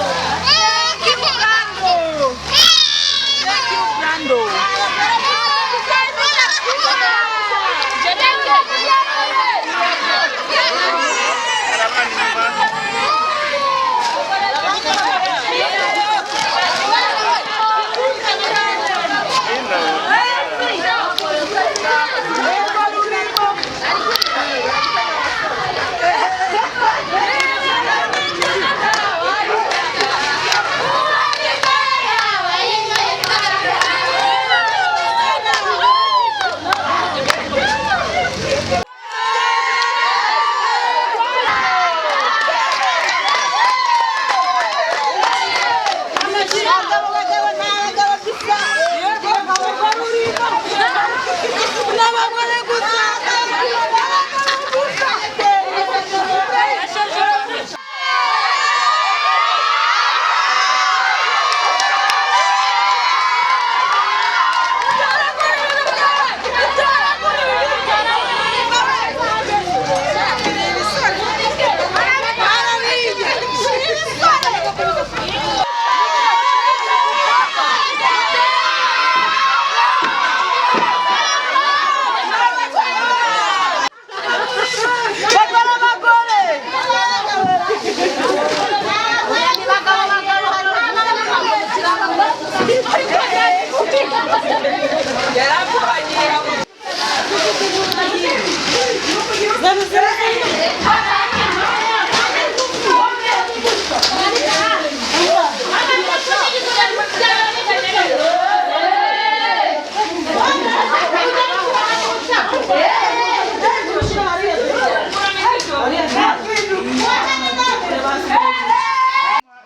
Thank you, Brando. Thank you, Brando.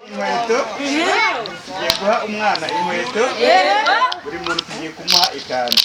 Inkweto tugiye guha umwana inkweto, buri muntu tugiye kumuha ikanzu.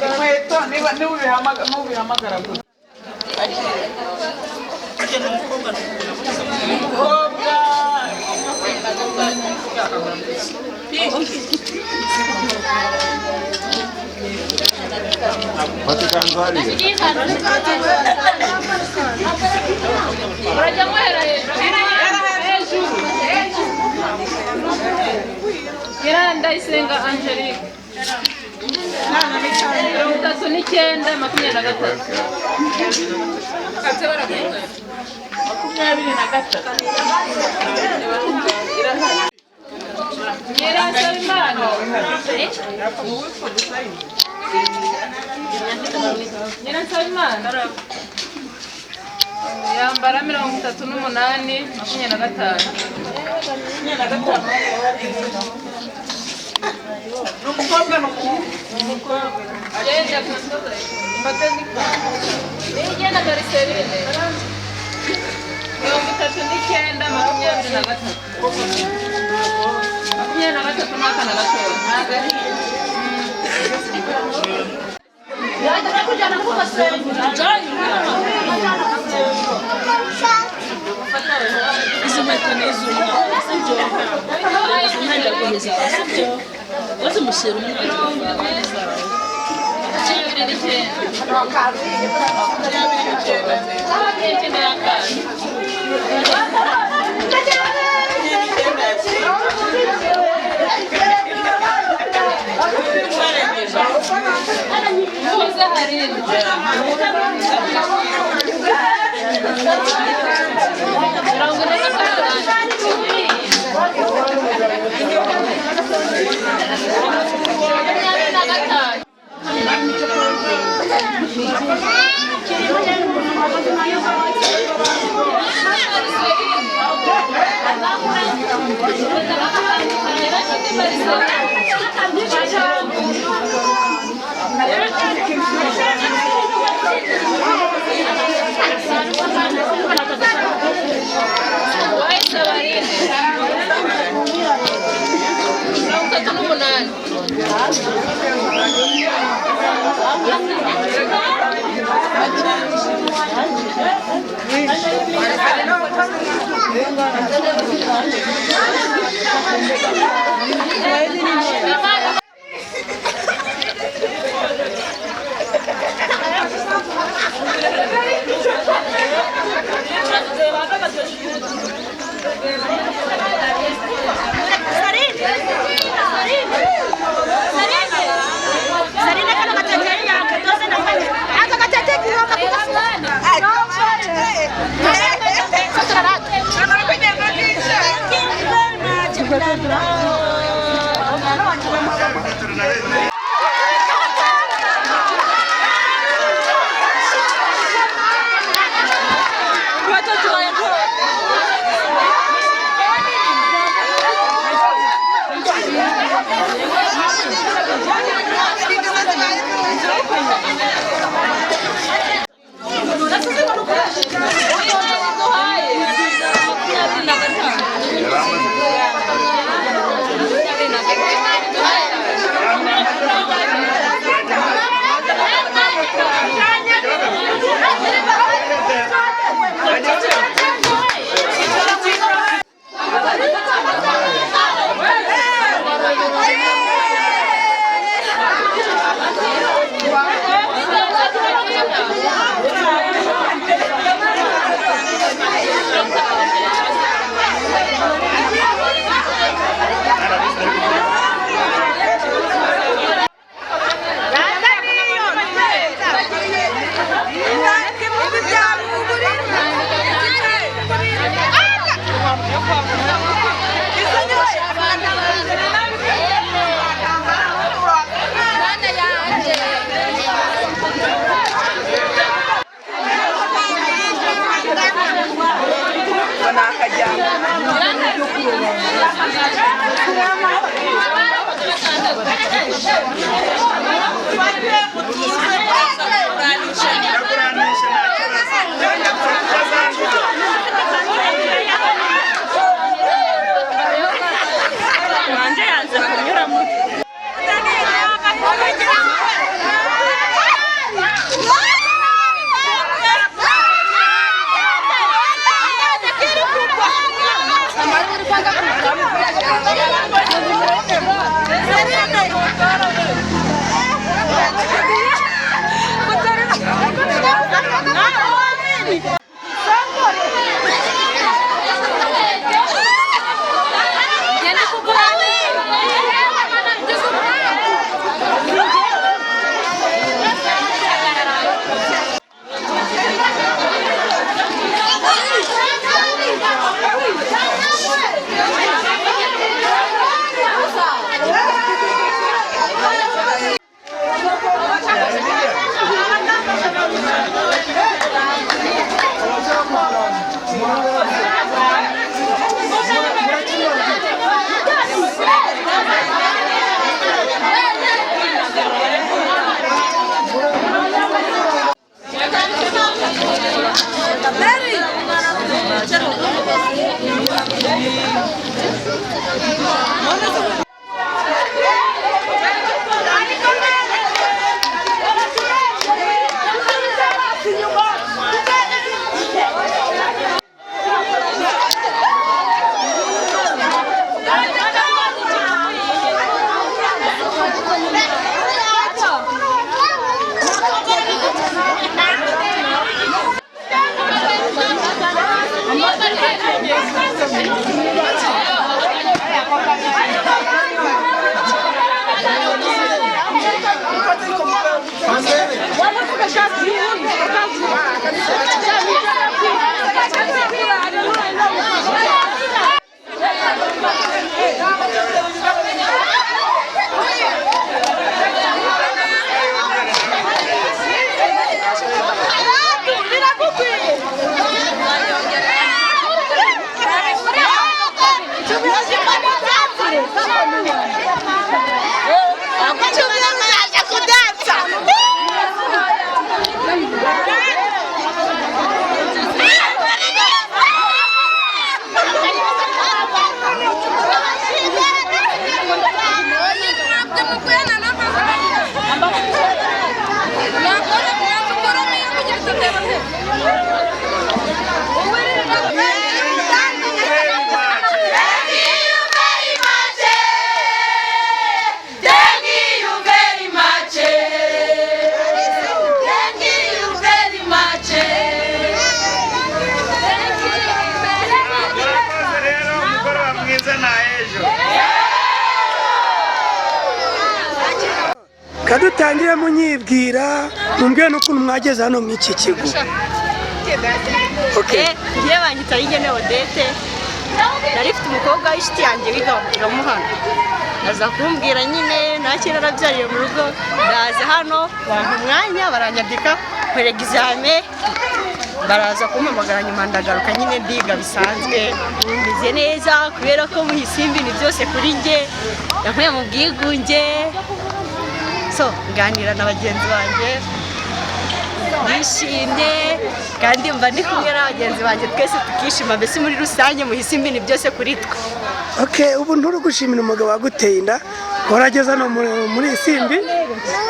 Inkweto niba nubihamagara gusa. Umukobwa Fata ikanzu hariya. Nyirandayisenga Angelique, 39 23. 23. Nyiransabimana, Nyiransabimana yambara 38 25. Ni umukobwa ni umuhungu. Genda Nigena Marceline, 39 23. 23 n'akana gatoya. Izi nkweto ni iz'umwana, sibyo? Umwana aguheza, sibyo? Wazimushyira umwana. Murakoze rero, umugoroba mwiza na ejo. Kadutangire munyibwira, mumbwire n'ukuntu mwageze hano mu iki kigo. Okay. Ngiye banyita Yigene Odette. Nari mfite umukobwa w'inshuti yanjye wiga hano, aza kumbwira nyine nta kintu, narabyariye mu rugo, ndaza hano bampa umwanya, baranyandika nkora examen, baraza kumpamagara nyuma, ndagaruka nyine ndiga bisanzwe, meze neza kubera ko mu Isimbi ni byose kuri njye, yankuye mu bwigunge. So nganira na bagenzi banjye nishimye kandi mba ndi kumwe na bagenzi banjye, twese tukishima, mbese muri rusange mu Isimbi ni byose kuri twe. Okay, ubu nturi gushimira umugabo waguteye inda warageze hano muri Isimbi?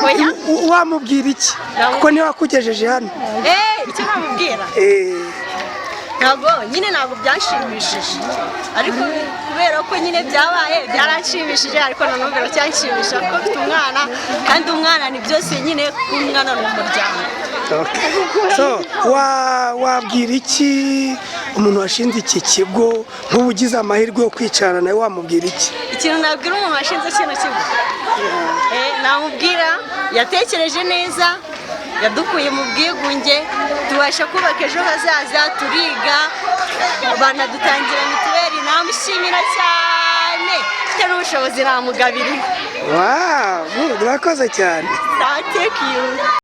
Oya. Wamubwira iki, kuko niwe wakugejeje hano? Icyo namubwira, ntabwo nyine, ntabwo byanshimishije, ariko kubera ko nyine byabaye byaranshimishije, ariko nanone biracyanshimisha kuko mfite umwana, kandi umwana ni byose nyine, kuko umwana ni umuryango. Okay. So wabwira iki umuntu washinze iki kigo? Nk'ubu ugize amahirwe yo kwicarana nawe, wamubwira iki? Ikintu nabwira umuntu washinze kino kigo, namubwira yatekereje neza, yadukuye mu bwigunge, tubasha kubaka ejo hazaza, turiga, banadutangira mituweli. Namushimira cyane, mfite n'ubushobozi namugabira inka. Wow, murakoze cyane. Thank you.